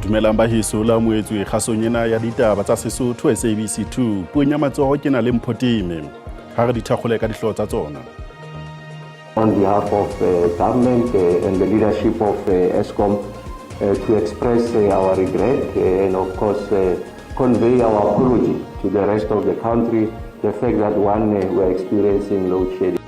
Dumelang ba heso, le amohetswe kgasong ena ya ditaba tsa Sesotho SABC 2. Puong ya matsoho ke na le Mpho Teme. Ha re di thakgole ka dihlooho tsa tsona. On behalf of government and the leadership of Eskom to express our regret and of course convey our apology to the rest of the country, the fact that one, we're experiencing load shedding.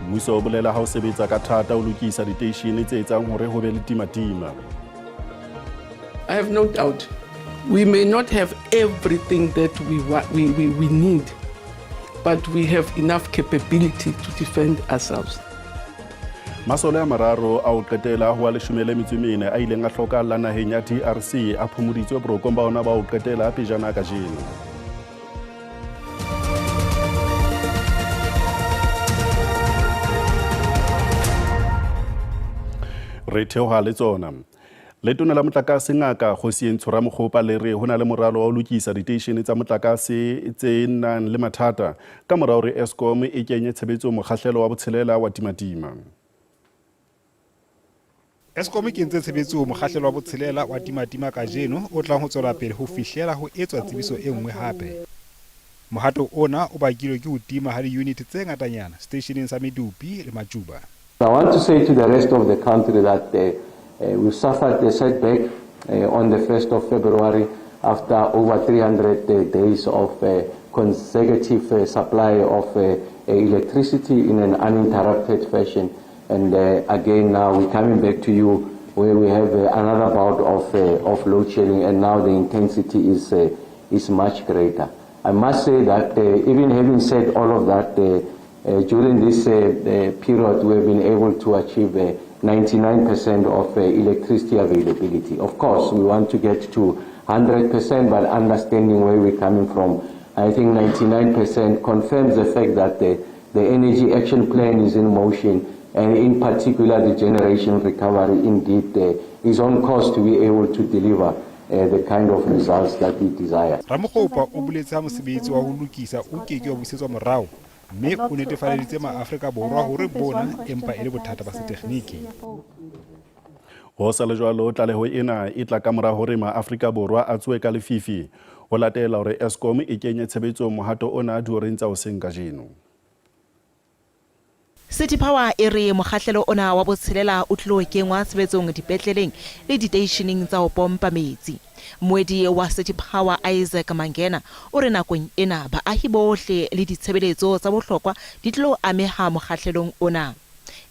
Mmuso o bolela ha o sebetsa ka thata ho lokisa diteishene tse etsang hore ho be le timatima. I have no doubt we may not have everything that we need, but we have enough capability to defend ourselves. Masole a mararo a ho qetela ho a 14 a ileng a hlokahalla naheng ya DRC a phomoditswe borokong ba ona ba ho qetela pejana kajeno. Re theoha le tsona. Letona la motlakase Ngaka Kgosientsho Ramokgopa le re ho na le moralo wa ho lokisa diteishene tsa motlakase tse nang le mathata ka mora hore Eskom e kenye tshebetsong mokgahlelo wa botshelela wa timatima. Eskom e kentse tshebetsong mokgahlelo wa botshelela wa timatima kajeno o tlang ho tswela pele ho fihlela ho etswa tsebiso e nngwe hape. Mohato ona o bakilwe ke ho tima ha diyuniti tse ngatanyana seteisheneng sa Medupi le Majuba. I want to say to the rest of the country that we suffered a setback on the 1st of February after over 300 days of consecutive supply of electricity in an uninterrupted fashion. And again now we're coming back to you where we have another bout of load shedding, and now the intensity is much greater. I must say that even having said all of that, during this period we have been able to achieve 99% of electricity availability. Of course, we want to get to 100%, but understanding where we're coming from, I think 99% confirms the fact that the Energy Action Plan is in motion, and in particular the generation recovery indeed is on course to be able to deliver the kind of results that we desire. Ramokgopa o boletse ha mosebetsi wa ho lokisa o ke ke wa busetswa morao, mme o netefaleditse maAfrika Borwa hore bona empa e le bothata ba setekgniki. Ho sa le jwalo, tlaleho ena e tla ka mora hore maAfrika Borwa a tsohe ka lefifi ho latela hore Eskom e kenye tshebetsong mohato ona dihoreng tsa hoseng kajeno. City Power e re mokgahlelo ona wa botshelela o tlilo kengwa tshebetsong dipetleleng le diteisheneng tsa ho pompa metsi. Moedi wa City Power Isaac Mangena o re nakong ena baahi bohle le ditshebeletso tsa bohlokwa di tlo ameha mokgahlelong ona.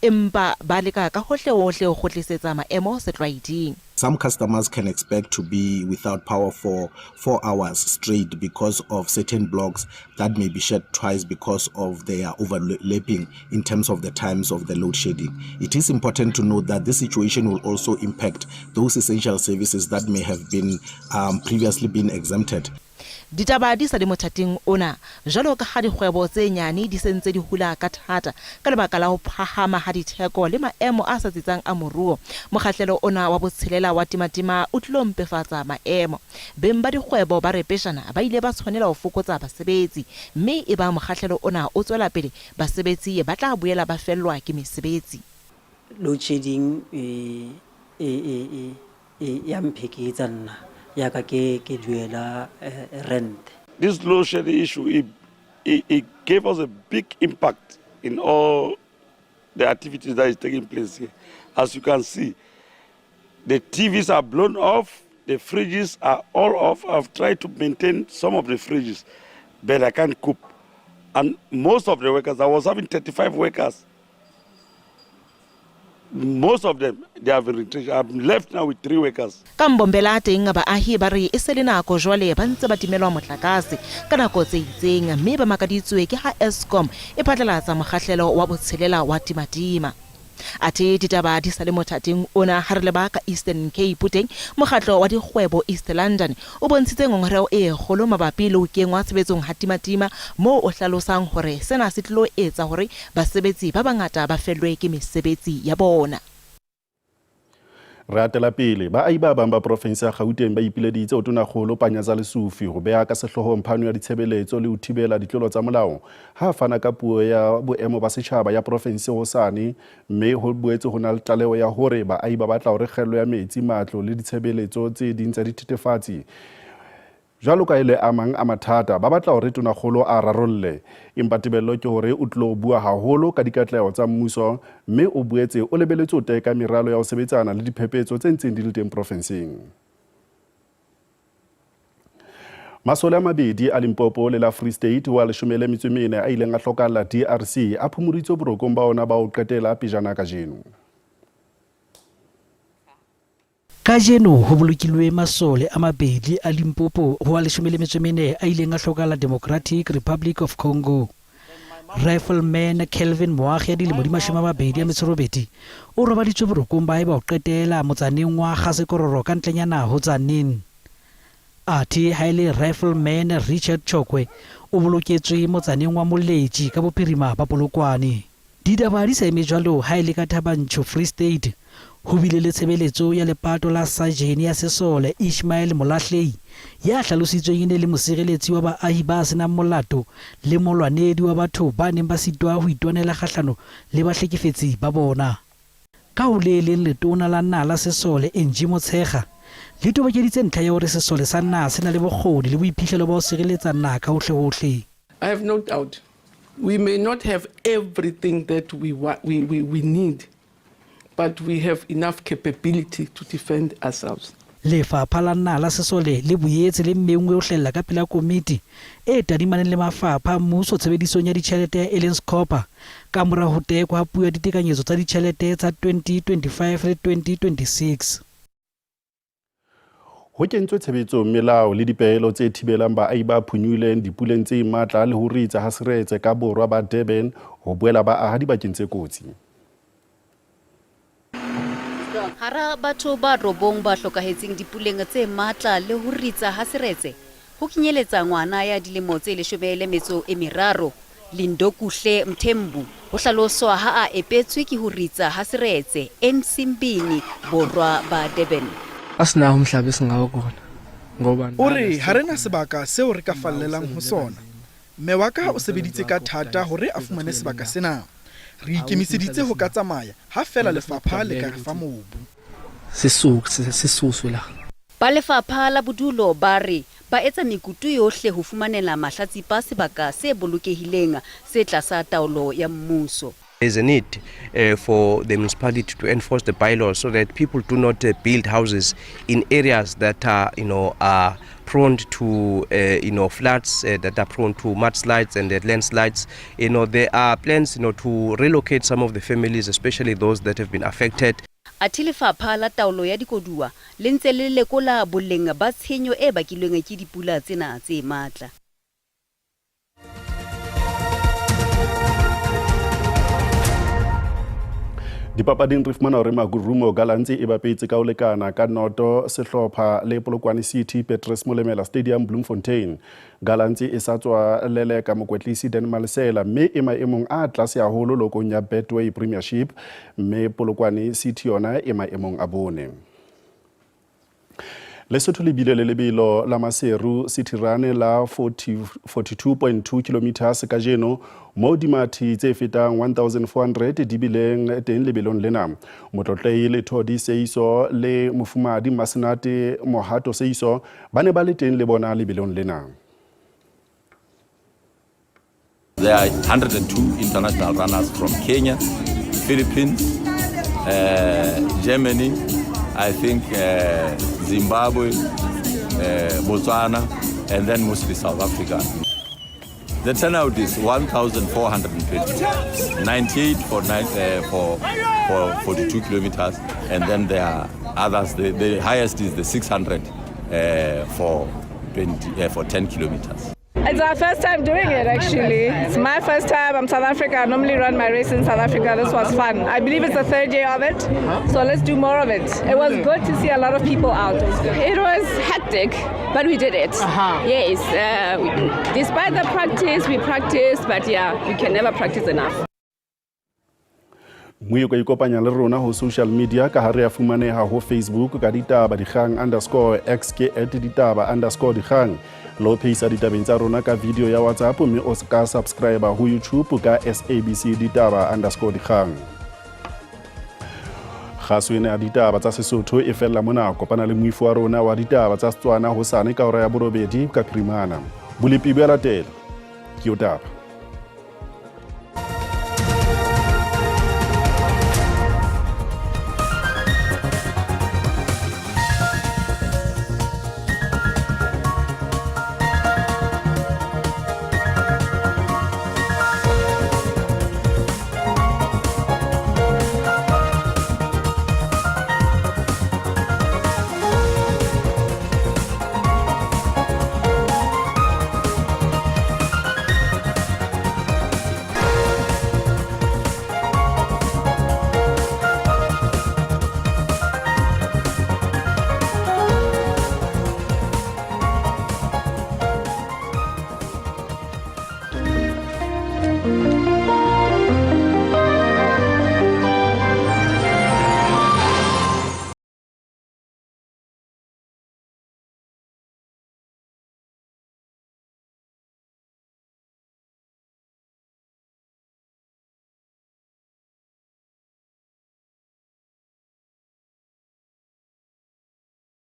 Empa ba leka ka hohle-hohle ho kgutlisetsa maemo setlwaeding. Some customers can expect to be without power for 4 hours straight because of certain blocks that may be shed twice because of their overlapping in terms of the times of the load shedding. It is important to note that this situation will also impact those essential services that may have been previously been exempted. Ditaba di sa le mothating ona jwalo ka ha dikgwebo tse nyane di sentse di hula ka thata ka lebaka la ho phahama ha ditheko le maemo a sa tsitsang a moruo. Mokgahlelo ona wa botshelela wa timatima o tlilo mpefatsa maemo. Beng ba dikgwebo ba re pejana ba ile ba tshwanela ho fokotsa basebetsi, mme e ba mokgahlelo ona o tswela pele basebetsi ba tla boela ba fellwa ke mesebetsi. Load shedding e ya mpheketsa nna ya ka ke duela rent. This load shedding issue, it gave us a big impact in all the activities that is taking place here. As you can see, the TVs are blown off, the fridges are all off. I've tried to maintain some of the fridges, but I can't cope. And most of the workers, I was having 35 workers. Most of them, they have been retrenched. I'm left now with 3 workers. Ka Mbombela teng baahi ba re e se le nako jwale ba ntse ba timelwa motlakase ka nako tse itseng, mme ba makaditswe ke ha Eskom e phatlalatsa mokgahlelo wa botshelela wa timatima. Athe ditaba di sa le mothating ona ha re leba ka Eastern Cape teng, mokgatlo wa dikgwebo East London o bontshitse ngongoreho e kgolo mabapi le ho kengwa tshebetsong ha timatima, moo o hlalosang hore sena se tlo etsa hore basebetsi ba bangata ba fellwe ke mesebetsi ya bona. Re atela pele, baahi ba bang ba porofensi ya Gauteng ba ipileditse ho Tonakgolo Panyaza Lesufi ho beha ka sehloohong phano ya ditshebeletso le ho thibela ditlolo tsa molao ha a fana ka puo ya boemo ba setjhaba ya porofensi hosane, mme ho boetse ho na le tlaleho ya hore baahi ba batla hore kgello ya metsi, matlo le ditshebeletso tse ding tsa dithethefatsi jwalo ka e le a mang a mathata ba batla hore Tonakgolo a rarolle. Empa tebello ke hore o tlilo bua haholo ka dikatleho tsa mmuso, mme o boetse o lebeletswe ho teka meralo ya ho sebetsana le diphephetso tse ntseng di le teng porofenseng. Masole a mabedi a Limpopo le la Free State ho a 14 a ileng a hlokahalla DRC a phumuditswe borokong ba ona ba ho qetela pejana kajeno. Kajeno ho bolokiloe masole a mabedi a Limpopo ho a 14 a ileng a hlokahala Democratic Republic of Congo. Rifleman Kelvin Moagi ya dilemo di 28 o robaditswe borokong ba hae ba ho qetela motsaneng wa Gasekororo ka ntlenyana ho Tzaneen. Athe ha e le Rifleman Richard Chokwe o boloketswe motsaneng wa Moletši ka bophirima ba Polokwane. Ditaba di sa eme jwalo ha e le ka Thaba Nchu, Free State. Ho bile le tshebeletso ya lepato la Sajene ya Sesole Ishmael Molahlei, ya hlalositsweng e ne le mosireletsi wa baahi ba se nang molato le molwanedi wa batho ba neng ba sitwa ho itwanela kgahlano le bahlekefetsi ba bona. Ka ho le leng Letona la Naha la Sesole Angie Motshekga le tobokeditse ntlha ya hore sesole sa naha se na le bokgoni le boiphihlelo ba ho sireletsa naha ka hohlehohle. I have no doubt we may not have everything that we need, but we have enough capability to defend ourselves. Lefapha la Naha la Sesole le boetse le menngwe ho hlahella ka pela komiti e tadimaneng le mafapha a mmuso tshebedisong ya ditjhelete e leng SCOPA kamora ho tekwa ha puo ya ditekanyetso tsa ditjhelete tsa 2025 le 2026. Ho kentswe tshebetsong melao le dipehelo tse thibelang baahi ba phonyohileng dipuleng tse matla le ho ritsa ha seretse ka borwa ba Durban ho boela ba aha dibakeng tse kotsi. Hara batho ba robong ba hlokahetseng dipuleng tse matla le ho ritsa ha seretse, ho kenyeletsa ngwana ya dilemo tse 13, Lindokuhle Mthembu, ho hlaloswa ha a epetswe ke ho ritsa ha seretse Ensimbini, borwa ba Durban. Asinawo umhlaba esingawo kona ngoba O re, Ha re na sebaka seo re ka fallelang ho sona. Mme wa ka o sebeditse ka thata hore a fumane sebaka sena. Re ikemiseditse ho ka tsamaya ha feela lefapha le ka re fa mobu. Sisuswe la. Ba lefapha la bodulo ba re ba etsa mekutu yohle ho fumanela mahlatsipa sebaka se bolokehileng se tlasa taolo ya mmuso. There's a need for the municipality to enforce the bylaws so that people do not build houses in areas that are, you know, are prone to, you know, floods, that are prone to mudslides and landslides. You know, there are plans, you know, to relocate some of the families, especially those that have been affected. Athe lefapha la taolo ya dikoduwa le ntse le lekola boleng ba tshenyo e bakilweng ke dipula tsena tse matla. Dipapading re fumana hore Marumo Gallants e bapetse ka ho lekana ka noto sehlopha le Polokwane City Petrus Molemela Stadium Bloemfontein. Gallants e sa tswa leleka mokwetlisi Dan Malesela mme e maemong a tlase haholo lokong ya Betway Premiership, mme Polokwane City yona e maemong a bone. Lesotho le bile le lebelo la Maseru City Run la 42.2 kilometers kajeno moo dimathi tse fetang 1400 di bileng teng lebelong lena. Motlotlei Lethodi Seiso le mofumahadi Masenate Mohato Seiso ba ne ba le teng le bona lebelong lena. There are 102 international runners from Kenya, Philippines, Germany, I think Zimbabwe, Botswana, and then mostly South Africa. The turnout is 1,420, 98 for 42 kilometers, and then there are others. The highest is the 600 for 10 kilometers. It's our first time doing it, actually. It's my first time. I'm South Africa. I normally run my race in South Africa. This was fun. I believe it's the third year of it, so let's do more of it. It was good to see a lot of people out. It was hectic, but we did it. Yes. Despite the practice, we practiced, but yeah, we can never practice enough. Mme o ka ikopanya le rona ho social media ka ha re a fumaneha ho Facebook ka ditaba dikgang underscore x ke at ditaba underscore dikgang. Le ho phehisa ditabeng tsa rona ka video ya WhatsApp mme o ka subscribe ho YouTube ka SABC ditaba underscore dikgang. Kgaso ena ya ditaba tsa Sesotho e fella mona. Kopana le moifo wa rona wa ditaba tsa Setswana hosane ka hora ya borobedi ka phirimana. Bolepi bo a latela. Ke yo taba.